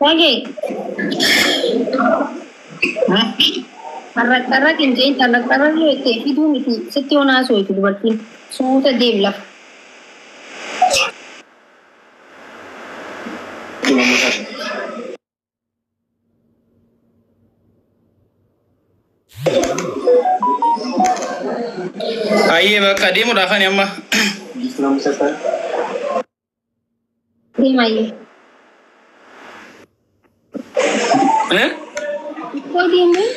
Dhagee. Har'a hin ta'in xarra yoo ta'e fiduu miti sitti onaa sooyitu dubartiin suuta deem lafa. Ayyee bakka deemuudhaaf ani amma. Deemayyee. Eh? Koo deemee?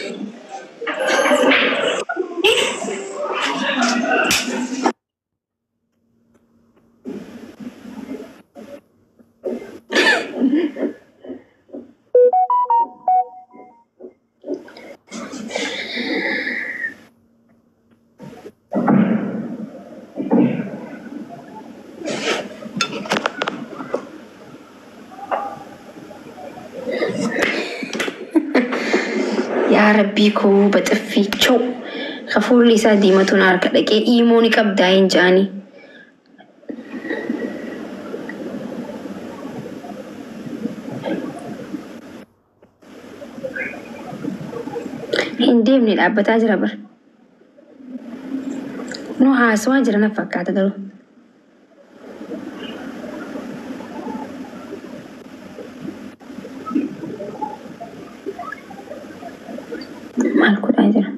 Yaa rabbii koo baxaffiichoo hafuurri isaa diimatuun harka dhaqee dhiimoo ni qabdaa hin jaanii. Hin deemne dhaabbataa jira bara. Nu haasawaa jira na fakkaata garuu. Maal godhaa jira?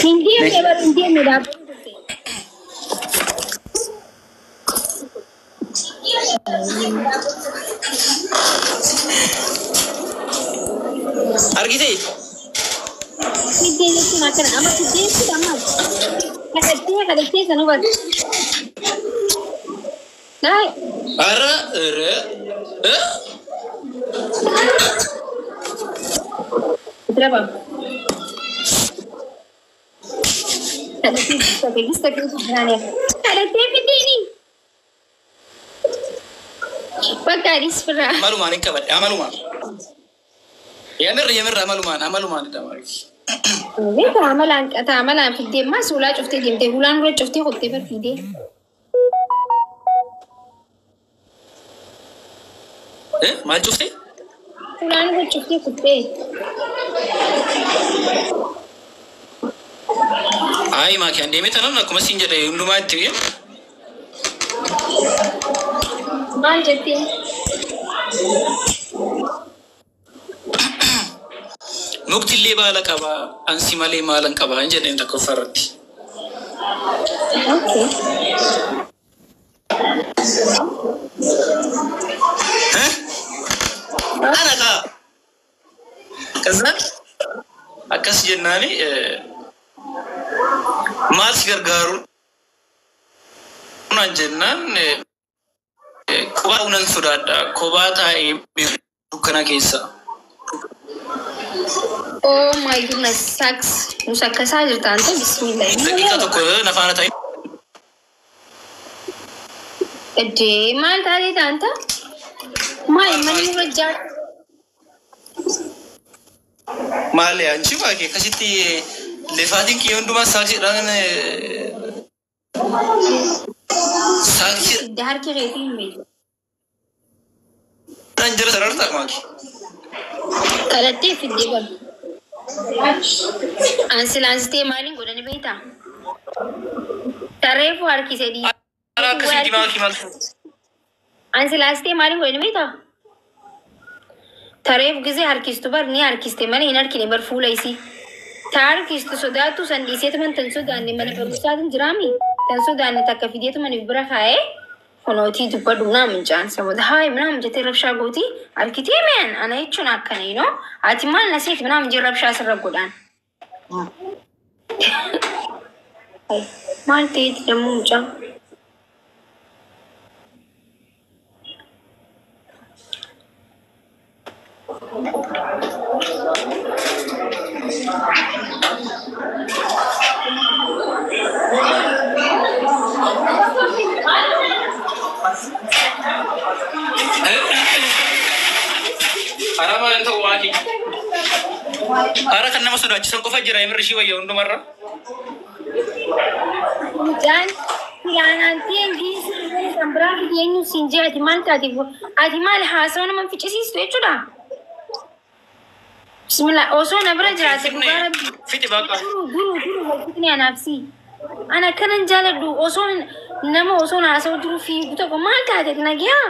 Hin deemne bara hin deemne dhaabbataa turte. Argitee? Fiddee jechuun akkana amma fiddee jechuun amma kadhattee kadhattee san hubatu. Daai Ara ere. Eh? Draba. Kadhattee gista gista keessa jiraanii. Kadhattee fiddeeni. Bakka adis firraa. Amalumaan hin qabadhe amalumaan. Yemirra yemirra amalumaan amalumaan dha maaki. Beekaa amalaan qataa amalaan fiddee ammaa suulaa cuftee deemtee hulaan dura cuftee qottee bar fiidee. Eh? Maal cuftee? Hulaan dura cuftee qottee. Ayi maaki an deemee tanan akkuma siin jedhe hundumaa itti biyya. Maal jettee? Mukti illee baala qaba ansi malee maalan qaba hin jedheen tokkoffaa irratti. Okay. Eh? Ana kaa. Kazaan akkas jennaani maal si gargaaru naan jennaan kophaa nan sodaadha kophaa taa'ee dukkana keessa. Oh my goodness, sucks. Nus akkasaa jirta anta bismillah. Daqiiqaa tokko na faana ta'e. Eddee maal taatee taanta? Maal manni irra jaar? Maali anchi baake akkasitti lefaatiin kiyya hundumaa saaksiidhaan saaksiidhaan Harki keetii hin beeku. Jala sararta maaki. Kadhattee fiddee bar. Ansilaansitee maaliin godhani beektaa? Tarreefu harkisee dhiisee. Ara akkasitti maaki maal? Ansilaastee maaliin godhani beektaa? Tareef gisee harkistu bar ni harkiste malee hin harkine bar fuula isii. Ta harkistu sodaattu san dhiiseetu tan sodaanne mana barumsaatiin jiraami. Tan sodaanne takka fideetu mana bira kaa'ee kunootii dubbadhu naamun jaan saboota haay minaamun jettee rabshaa gootii harkitee meen ana jechuun akkana you ati maal na seeti minaamun jee rabshaa sirra godhaan. Maal ta'eeti dammoo mucaa? Hara maal ta'u maaki? Hara kan nama sodaachisan qofa jira imirri ishii wayya hundumarra. Mucaan filaanaantii engiisii kan biraa fidi eenyu siin jee ati maal taate ati maal haasawa nama ficcisiistu jechuudha. Bismillah osoo na bira jiraate dhugaa rabbi. Fixi baqa. Duru duru duru wal fixni anaaf si. Ana kanan jaaladhu osoo nama osoo haasawa jiru fiigu tokko maal taate ati nagiyaa?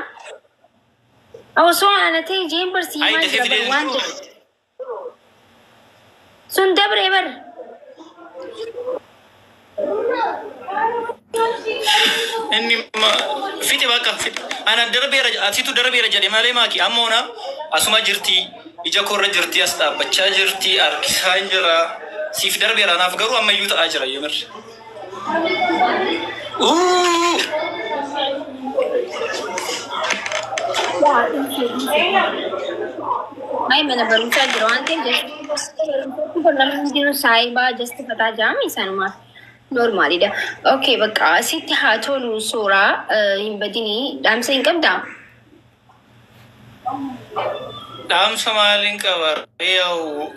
Osoo ana ta'e jeen Ayi barsiimaa dafee jira fidee bar waan jedhu. Sun dabree bar. Inni fixi baqa fixi. Ana darbeera atiitu darbeera jedhe malee maaki amma ona asuma jirti ija koorra jirti as dhaabbachaa jirti harkisaa hin jira siif darbeera anaaf garuu ammayyuu ta'aa jira yemirri. Uuu. Ay mana barumsaa jira waan ta'eef namni hundinuu saayibaa jasti fataa jedhama isaanumaaf noormaalidha. Okay bakka asitti haa tolu suuraa hin badinii dhaamsa hin qabdaa? Dhaamsa maaliin qaba? Yaa'u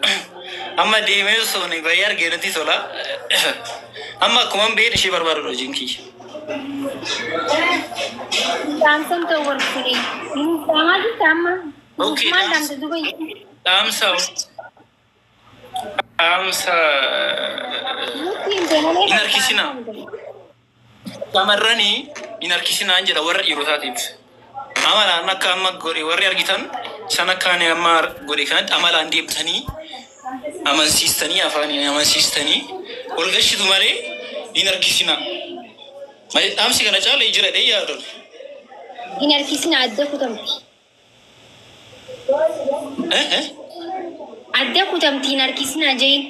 amma deemee osoo ni baay'ee argee natti tola. Amma akkuma hin ishee barbaadu hojiin kiyya. Dhaamsan ta'u warqee. Dhaamaa jirta amma? Okay, Maal dhaamsa. dhaamsa duuba? Dhaamsa dhaamsa hin harkisinaa. Shamarranii hin harkisinaan jedha warra dhiirotaatiif. Amalaan akka amma godhe warri argitan san akka ani amma godhe kanatti amalaan deebitanii amansiistanii afaaniin amansiistanii ol gashitu malee hin harkisinaa. Malee dhaamsi kana caala jira dhee yaadon. Hin harkisinaa adda kutamti. Eh eh. Adda kutamti hin harkisinaa jeen.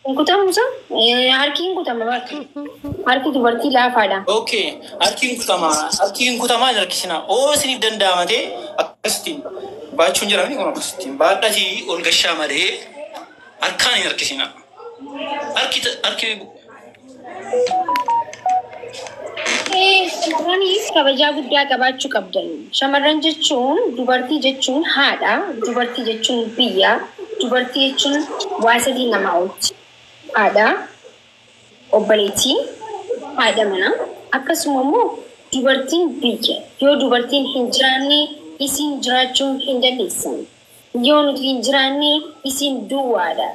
Hin kutamusa? Harki hin kutama bakka. Harki dubartii laafaadha. Okay, harki hin kutamaa, harki hin kutamaa hin harkisinaa. Oo isiniif danda'ama ta'e akkasittiin baachuun jedhamni kun akkasittiin baadhatii ol gashaa malee harkaan hin harkisinaa. Harki harki Shamarraniif kabajaa guddaa qabaachuu qabdan. Shamarran jechuun dubartii jechuun haadha, dubartii jechuun biyya, dubartii jechuun waa sadii namaa oolchi. Haadha, obboleettii, haadha manaa akkasuma immoo dubartiin biyya. Yoo dubartiin hin jiraanne isin jiraachuu hin dandeessan. Yoo nuti hin jiraanne isin duwwaadha.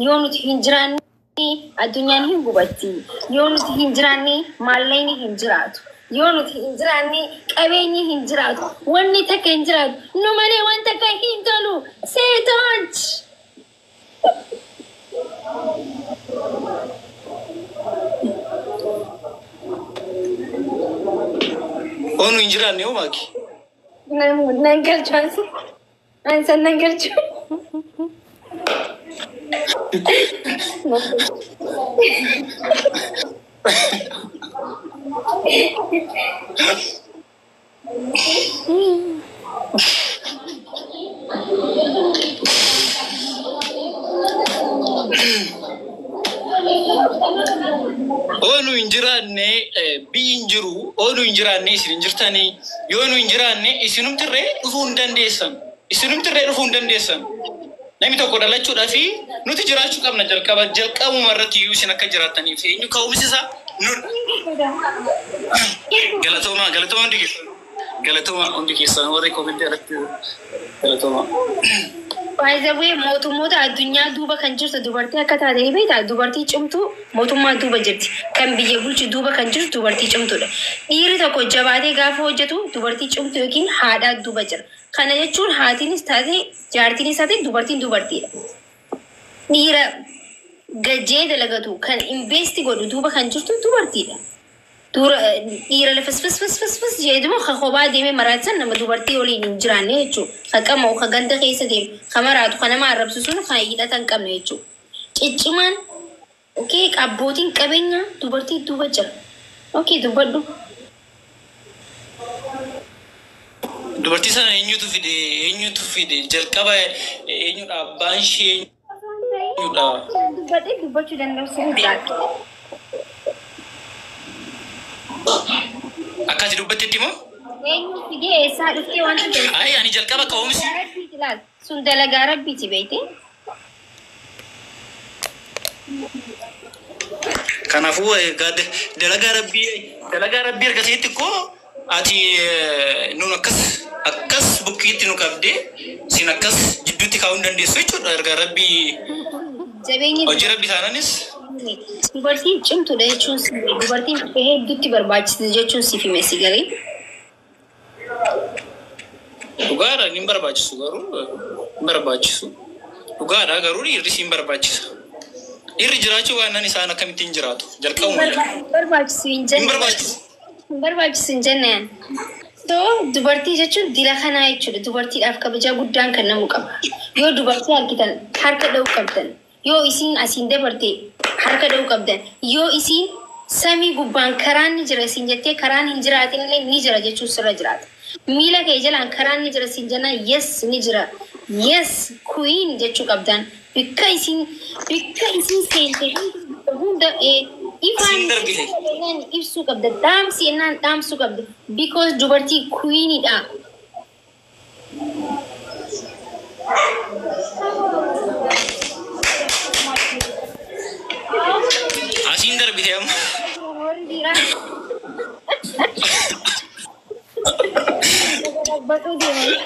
Yoo nuti hin jiraanne addunyaan hin gubatti. Yoo nuti hin jiraanne maallaqni hin jiraatu. Yoo nuti hin jiraanne qabeenyi hin jiraatu. Wanni takka hin jiraatu. Nu malee waan takka hin tolu. ሴቶች. Oo nu hin jiraanne hoo maaki? Nan galchu ansa. Ansa nan galchu. Oo nu hin jiraanne biyyi hin jiru. Oo nu hin jiraanne isin hin jirtanii. Yoo nu hin jiraanne isinumtirree dhufuu hin dandeessan. Isinumtirree dhufuu hin dandeessan. Namni tokko dhalachuudhaa fi nuti jiraachuu qabna jalqaba jalqabuma irratti iyyuu isin akka jiraattaniif eenyu ka'umsi isaa nudha. Galatooma galatooma hundi keessan. Galatooma hundi keessan warri koomentii irratti galatooma. By the way, mootummoota addunyaa duuba kan jirtu dubartii akka taate ni beektaa? Dubartii cimtuu mootummaa duuba jirti. Kan biyya bulchu duuba kan jirtu dubartii cimtuudha. Dhiirri tokko jabaatee gaafa hojjetu dubartii cimtuu yookiin haadhaa duuba jira. Kana jechuun haatiinis taate jaartiinis taate dubartiin dubartiidha. Dhiira gajjee dalagatu kan invest godhu duuba kan jirtu dubartiidha. Dura dhiira lafa fis fis fis fis jedhuma ka kophaa deemee maraatan nama dubartii waliin hin jiraanne jechuudha. Ka qama'u, ka ganda keessa deemu, ka maraatu, ka nama arrabsu sun kan hidhata hin qabne jechuudha. Ciccimaan okay, abbootiin qabeenyaa dubartii duuba jira. Okay, dubbadhu. Dubartii sana eenyutu fide eenyutu fide jalqaba eenyudha abbaan ishee eenyudha? Dubbadhee dubbachuu danda'u sirriidha. Akkasi dubbattetti moo? Eenyu fidee eessaa dhuftee wanta ta'e. Ayi ani jalqaba ka'umsi Ilaal, sun dalagaa rabbiiti beekte. Kanaafuu dalagaa rabbii argateetti koo ati nun akkas akkas bukkiitti nu qabdee sin akkas jidduutti kaa'uu hin dandeessu jechuudha ergaa rabbii. Jabeenyi Hojii rabbii taananis. Dubartiin cimtuudha jechuun dubartiin hedduutti barbaachisa jechuun siif hime si galee. Dhugaadha, hin barbaachisu, garuu hin barbaachisu. Dhugaadha, garuu dhiirri siin barbaachisa. Dhiirri jiraachuu baannaan isaan akkamittiin jiraatu? Jalqabuma. Barbaachisu hin Hin jenne. barbaachisu. Hin barbaachisu hin jenne. So dubartii jechuun dila kanaa jechuudha. Dubartiidhaaf kabajaa guddaan kennamuu qaba. Yoo dubartii argitan harka dha'uu qabdan. Yoo isiin asiin dabarte harka dha'uu qabdan. Yoo isiin samii gubbaan karaan ni jira isiin jettee, karaan hin jiraatin illee ni jira jechuun sirra jiraata. Miila kee jalaan karaan ni jira siin jennaan, yes, ni jira. Yes, queen jechuu qabdan. Bikka isiin seente hunda ifaan Asiin darbite. Ibsuu qabda. Dhaamsi jennaan dhaamsuu qabda. Because dubartii queenidha. Asiin darbite amma. Warri dhiiraa baquu deemanii.